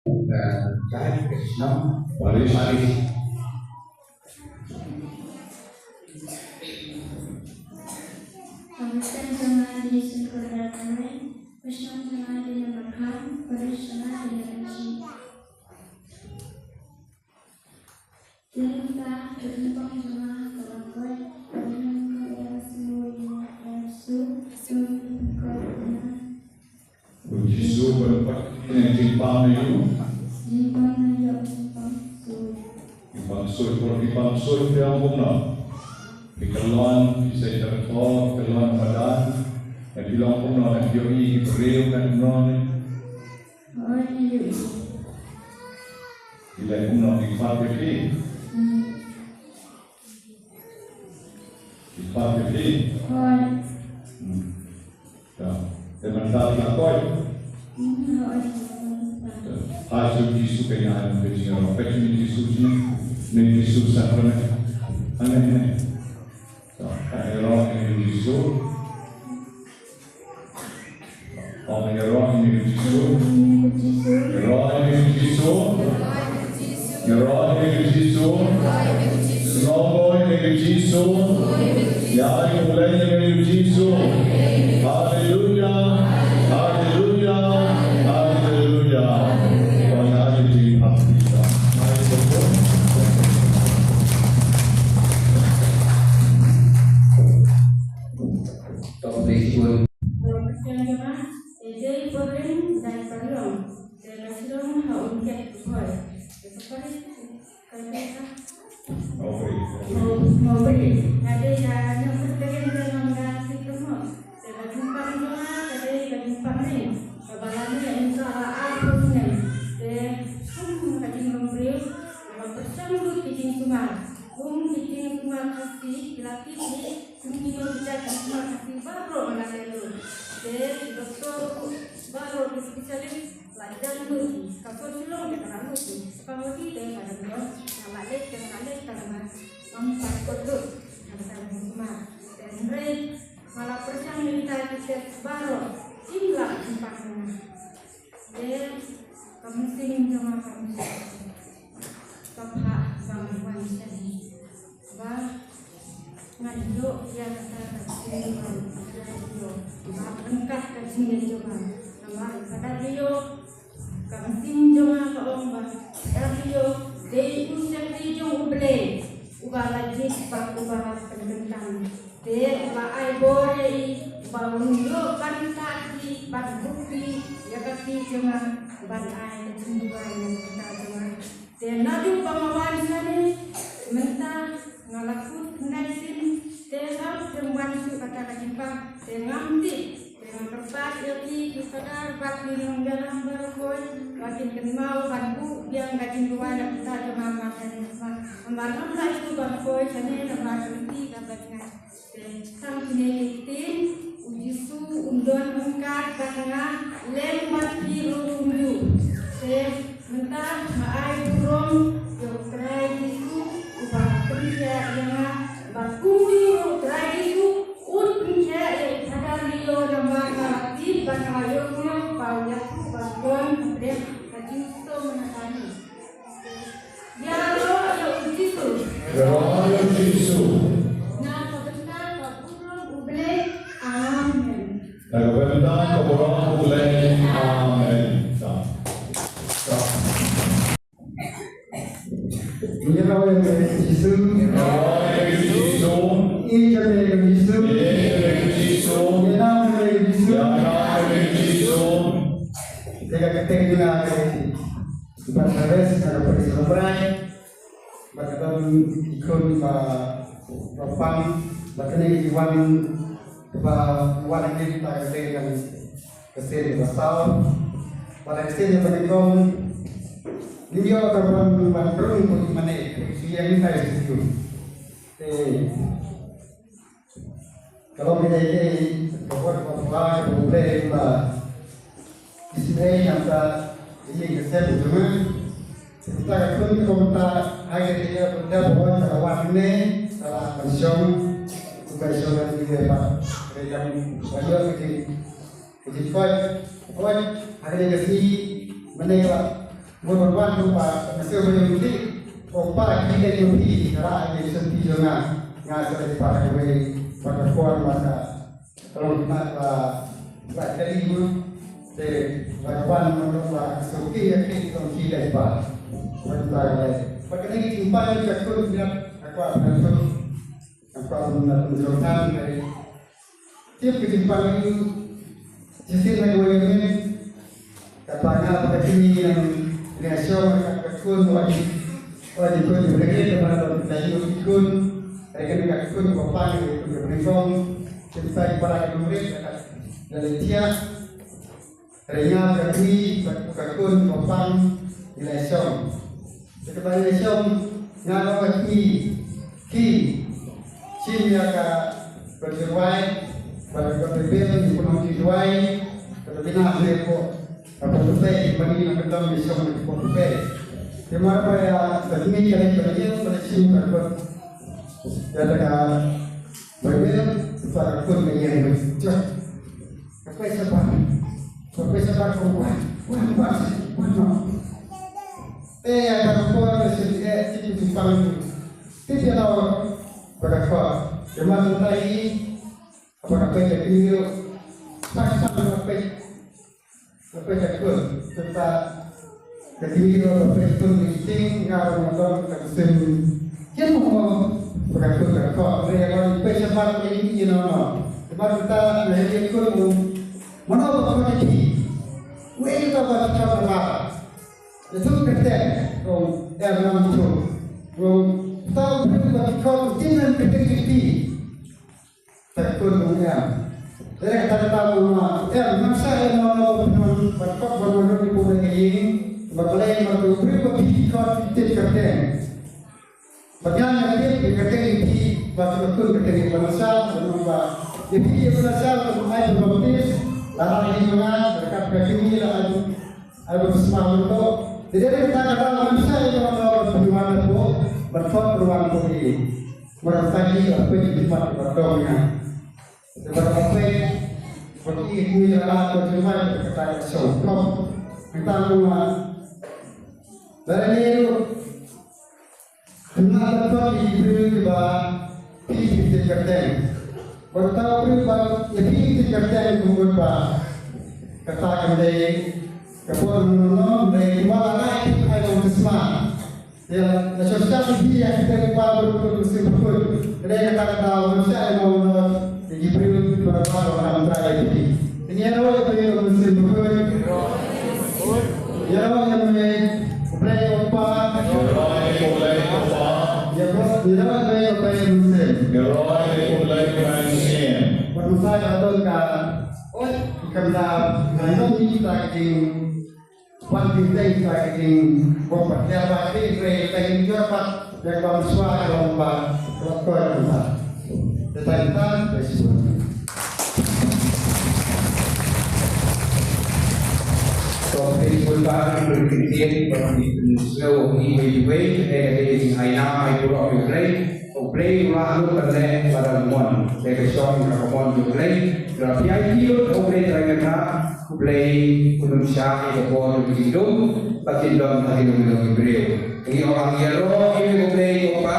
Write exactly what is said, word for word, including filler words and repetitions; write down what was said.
Eh, Jai, Krishna, Paris. Paris. Ka kyrteng jong nga dei Singkordar Tangri, ka shnong jong nga dei Nongmarkham, ka parish jong nga dei Nongmarkham. Te mynta ka jingpang jong nga ka long kawei, ka long kawei, ka long kawei, ka long kawei. U Jisu u pynpait ïa ngi na jingpang na ïing. Jingpang na ïing, jingpang suit. Jingpang suit, jingpang suit ïa kumno? Phi kyllon, phi sait tyrkhong, phi kyllon madan. Phi long kumno, phi ïohi ki briew kumno? Hooid, ngi ïohi. Phi leh kumno, phi kpat ïa phi? Hmm. Phi kpat ïa phi? Hooid. Hmm. Te mynta phi la koit? Hmm, hooid. Te phai sha u Jisu, kane ka jingïaroh, peit sha u Jisu, sha u Jisu sacrament. Amen, amen. Te ïaroh ïa u Jisu. Ong, ïaroh ïa u Jisu. Ïaroh ïa u Jisu. Ïaroh ïa u Jisu. Sngew ïa u Jisu. Ïa u Blei ïa u Jisu. Haleluya. Haleluya. Haleluya. Wan ïa u Jisu. Te dei Pauline Daiparlong, te ka shnong ha Umkhet, Ri Bhoi. Te ka parish ka dei ka Mawbri. Mawbri. Nga dei ka nongpyrkhat ka Nongga Sitmut. Te ka jingpang jong nga ka dei ka jingpang ring kaba la mih mynta la arphew snem. Te kum ka jinglong briew kaba pyrshang lut ki jingsumar. Kum ki jingsumar Khasi ki la tip hi. Kum kino ki jait jingsumar Khasi baroh nga la leh lut. Te ki doktor ruh baroh ki specialist la jan lut hi. Ka sor Shillong te ka la lut hi. Ka hoti te ka dang don. Nga la leit te nga la leit tang ba ngam pat kot lut ha ka jingsumar. Te hynrei nga la pyrshang ïa kita ki test baroh. Im lah jingpang jong nga. Te ka mynsiem jong nga ka mynsiem ka phah ba ngan wan shane. Ba ngan ïoh ïa kata ka jingwan ka jingïoh ba ryngkat ka jingïaid jong nga. Namar Phadar Rio ka mynsiem jong nga ka ong ba Phadar Rio dei u shakri jong U Blei uba la jied bad uba la pynkyntang. Te u la ai bor ïa i ba un ïoh ban ktah kti ban buh kti ïa ka kti jong nga ban ai ka jingduwai ïa ka kti jong nga. Te naduh ba nga wan shane mynta nga la kut khyndai sien te ngam shym wan shuh kata ka jingpang te ngam tip. Te nga kyrpad ïa phi ki Phadar bad ki nongïalam baroh kawei ba kin kynmaw ban buh biang ka jingduwai ïa ka kti jong nga man shane. Namar ngam lah shuh ban poi shane namar ka lynti kaba jngai. Te tang kine ki ktien, U Jisu un don ryngkat bad nga lem bad phi ruh kumjuh. Te mynta nga ai burom ïa U Trai Jisu uba pynkhiah ïa nga, bad kumjuh ruh U Trai Jisu un pynkhiah ïa i Phadar Rio namar nga la tip bad nga la ïohsngew ba u ïathuh ba u don hapdeng ka jingshitom mynta. Ïaroh ïa u Jisu. Ïaroh ïa u Jisu. Na ka bynta ka burom U Blei. Amen. Na ka bynta ka burom U Blei. Amen. Ïaroh ïa u Jisu. Ïaroh ïa u Jisu. Ïeit ïa u Jisu. Ïeit ïa u Jisu. Ïanam ïa u Jisu. Ïanam ïa u Jisu. Te ka kyrteng jong nga ka dei Iban Harvest na ka pyrshah Hebraian. Bad ka don i khun ba, ba pang, bad kane ka wan, ba wan ha kane ka dei ka sien ba saw. Bad ka sien ba nyngkong, ngim ïoh ka ban, ban rung ko i mane, ko i ïeng kai sien. Te Ka long kaei kaei ka bor ka ba ka Blei ba isynei ïa ka ïing ka sem jong nga. Te mynta ka khun ka mynta ha ka ïing ka sem ba ka wan ne ka la ban shong. Ka ban shong ka ïing ka ba ka ïing ba ïoh ka ïing ka ïing koit koit ha ka ïing ka sem mane ka la Bun bun wan tu pa, masih boleh beli. Opa kita tu pi, kara ni senti jong nga. Nga sa di pa kawei, pa ka por masa. Kalau kita pa, pa kali tu, te, pa wan menurut pa, suki ya ki tong kita pa. Wan pa kawei. Pa kena ki jumpa ni ka kun minat, aku apa tu. Aku apa minat menurut kami. Tip ki jingpang ïing, shisien na ka wei ka miet, kata nga ba ka kmie nang ïa shong ka khun, wat ji, wat ji khun jong ka kmie, kaba don ka ïing ka khun, ka kmie ka khun ba pang ka khun ka pynïaid, kynta ki para ki nongrim ka la leit thiah. Hynrei nga ka kmie bad ka khun ka pang ngi la shong. Te kaba ngi la shong nga long ka kmie. Ki shim ïa ka, ka jingrwai bad ka pynbeit ïa ka nongkynduwai. Ka bina ne ko ka pynbeit ba ngi la kyndong ngi shong ne ko pynbeit. Te mar ba ïa ka kmie ka leit ba ngi la shim ka khun. Ïa ka pynbeit ba ka khun ka ïeng. Ka pei shabar. Ka pei shabar ka wan. Wan, wan, wan, wan. Eh, ka por ka shu eh, shu tu pang tu. Ti ti lo. Ba ka khot. Jema tu tai. Apa ka pei ka kiri. Pak, pak, ka pei. Ka pei ka khun. Serta ka kmie ruh ka peit khun ki ktien, nga ruh nga don ka mynsiem. Ïa mo mo ba ka khun ka khot, re ka peit shabar ïa ki ïa no no. Shabar kita na ïa khun mo. Mano ba khot ïa ki. Wei ka ba khot ba. Ïa tu ka te. Kong er nam tu. Kong ta u peit ba khot tin nan ka te ki. Te khun u em. Te kata kata u ma em, ngam shah ïa no no ba pynwan, ba khot ba no no ki pule ka ïing, ba Blei ma tu briew ba phi khot tip kyrteng. Ba ngan nga tip kyrteng ïa phi, ba tu khun kyrteng ïa ba na shah, ba no ba. Ïa phi ïa ba na shah, ba no ai ba baptis, la ra ïa nga, ba ka ka kini la ai, ai ba sma ba to. Te dei kata kata ngam shah ïa no no ba pynwan ba, ba khot pynwan ba ïa. Ba ka pynïaid, ba pynïaid khidmat ba dong ïa. Ba ka pynïaid, ba ki, ki la la ko jumai ba ka ta ka shong. Ko, ka ta ko ma. Ba ni ru. Kena ba ko ki briew ba phi phi tip kyrteng. Ba ka ta briew ba ïa phi tip kyrteng kumut ba. Ka ta ka dei ka por no no dei ba la ai ai ba ka sma. Ïa, la shu sdang ïa ki, ïa ki, ïa ki, ba, ba, ba, ba, sdang, ba, ba. Kane ka, ka, ka, ba, sdang, ïa, ba, ba, ïa ki briew, ba, ba, ba, ba, ba, trai ïa ki. Ïa, ïa, ïa, ïa, ba, ba, sdang, ba, ba. Ïa, ïa, ïa, ïa, U Blei u Kpa. Ïa, ba, ïa, ïa, ïa, ba, ba, ba, sdang. Ba, ba, sa, ka, don, ka. Oi, kam, da, ka, don, ni, ta, ki. Wan pynthei ïa ka ïing, ba pat ïa ba phi trei ïa ka ïing jong pat, ïa ka bam shuwa ka long ba, ka long koi ka long ba. Te tang tang, te shuwa. To phi pun ba, phi pun pynthei, ba phi pun shuwa, phi wei wei, te ka dei ai nam, ai purok ïa U Blei. U Blei u la lut ban leh ba dang mon. Te ka shong ka mon U Blei. Ka phi ki lut U Blei trai ka. U Blei u nym shah ïa ka bor u jingdum. Ba kin don ha ki dum dum briew. Ngi ong ïaroh ïa U Blei ko pa.